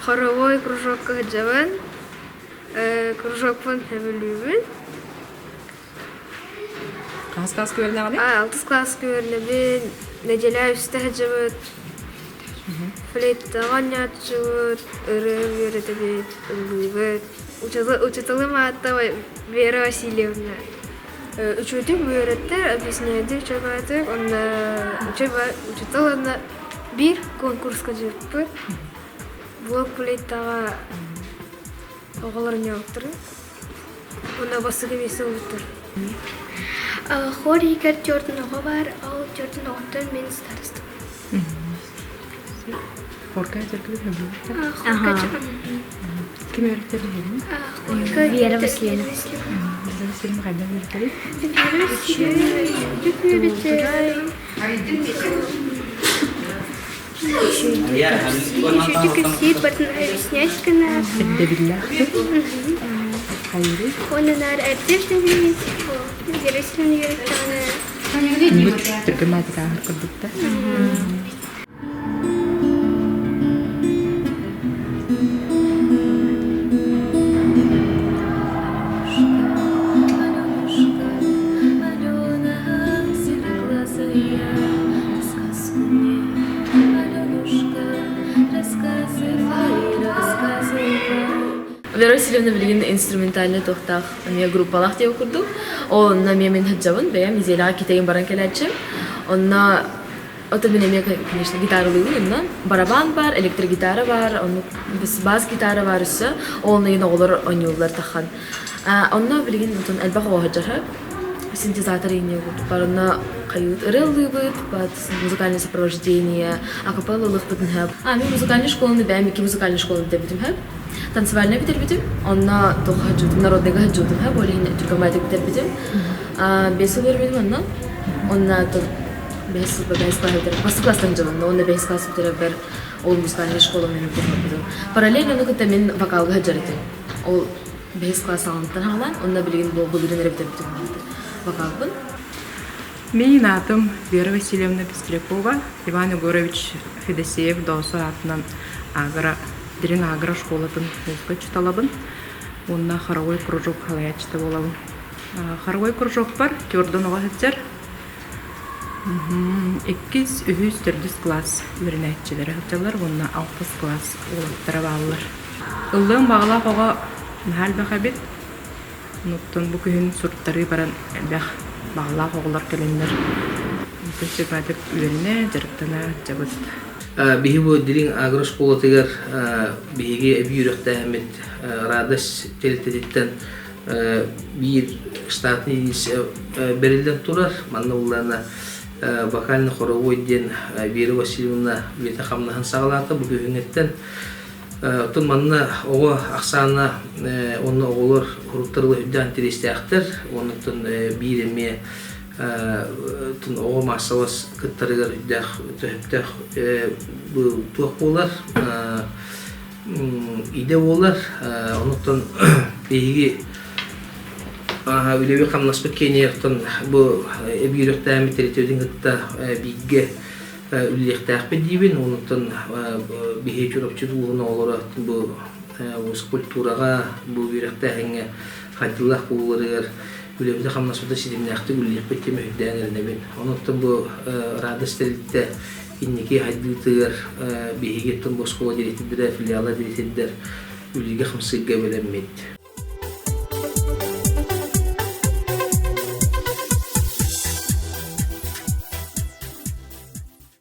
Хоровой кружокка сылдьабын. Кружокпун сөбүлүүбүн. Хаһыс класска үөрэнэҕиний? Алтыс класска үөрэнэбин. Нэдиэлэ үстэ сылдьабыт. Флейтаҕа оонньооччубут, ырыа үөрэтэбит, ыллыыбыт. Учууталым аата Вера Васильевна. Үчүгэйдик үөрэттэр, объясняйдык үчүгэйдик, уонна учуутал уонна биир конкурска дьыппыт. Блок флейтаҕа оҕолор оонньообуттара. Уонна бастакы миэстэ ылбыттар. Хор иһигэр түөртүн оҕо баар, ол түөртүн оҕоттон мин старостабын. Хорга дьаргы хөбүлүттэр. Ким үөрэттэр билэбин? Вера Васильевна. Вера Васильевна хайдах үөрэттэрий? Вера Васильевна үчүгэй кэпсиир, батын объяснять гына. Ирдэбиллээхтик. Хайырый? Уонна наар эрдэ ирдэбил, Вера Васильевна үөрэттэҕинэ. Түргэн маатык ааһар курдуктар. Вера Васильевна билигин инструментальнай туохтаах эмиэ группалаах диэбит курдук. Ол онно эмиэ мин сылдьабын, бэйэм неделяҕа китэйин баран кэлээччим. Онно Ото мин эмиэ, конечно, гитаралыыбын онно. Барабан баар, электрогитара баар, оннук бас гитара баар өссө. Ол онно оҕолор оонньууллар тахан. Онно билигин отон элбэх оҕо сылдьар. Синтезатор иҥниэ курдук бар. Онно хайыыт ырыа ыллыыбыт, музыкальное сопровождение, акапелла ылыахпытын сөп. А, мин музыкальнай школаны бэйэм икки музыкальный школаны бүтэрбитим сөп. Танцевальнай бүтэрбитим, онно туох сылдьыбытым, народныйга сылдьыбытым сөп, ол иһин түргэн бүтэрбитим. Бэс сыл үөрэммитим онно. Онно бэһис сылба бэһис класс бүтэрэр бастакы класстан дьылынна уонна бэһис класс бүтэрэрбэр ол музыкальнай школа мин бүтэрбитим. Параллельно ону кытта мин вокалга сылдьар этим. Ол бэһис класс саҕаланыттан саҕалаан онно билигин былырыын эрэ бүтэрбитим вокалбын. Мин аатым Вера Васильевна Пестрякова, Иван Егорович Федосеев Доосо аатынан Агра, Дириҥ Агра школатын музыка учууталабын уонна хоровой кружок салайааччыта буолабын. Хоровой кружокпар түөрдөн оҕо сылдьар. Иккис, үһүс, төрдүс кылаас үөрэнээччилэрэ сылдьаллар уонна алтыс кылаас уолаттара бааллар. Ыллыан баҕалаах оҕо наһаа элбэх эбит. Онуттан бу күһүн суруттарыы баран элбэх баҕалаах оҕолор кэлэннэр интенсивнайдык үөрэнэ, дьарыктана сылдьабыт. Биһи бу Дириҥ агрошколатыгар биһиги эбии үөрэхтээһиммит Радость тэрилтэтиттэн биир штатный единица бэриллэн турар. Манна буллаана вокально-хоровой диэн Вера Васильевна үлэтэ хамнаһын саҕалаата бу күһүҥҥэттэн. Оттон манна оҕо ахсаана уонна оҕолор уруттар ыла үрдээн интэриэстээхтэр. Оннуттан биир эмиэ оҕо маассабас кыттарыгар үрдээх төһөптөөх туох буолар идэ буолар. Онуттан биһиги үлэбит-хамнаспыт киэниэхтэн бу эбии үөрэхтээһиммит тэрилтэбитин кытта бииргэ үлэлиэхтээхпит диибин. Онуттан биһиги Чурапчы улууһун оҕолоро бу культураҕа, бу үөрэхтээһиҥҥэ хайдылаах буолууларыгар үлэбитин-хамнаспытын ситимнээхтик үлэлиэхпит диэн өйдөөн эрэнэбин. Онуттан бу Радость тэрилтэ инники сайдыытыгар биһиги оттон бу оскуола дириэктэрдэрэ, филиала дириэктэрдэр үлэлииргэ-хамсыырга бэлэммит.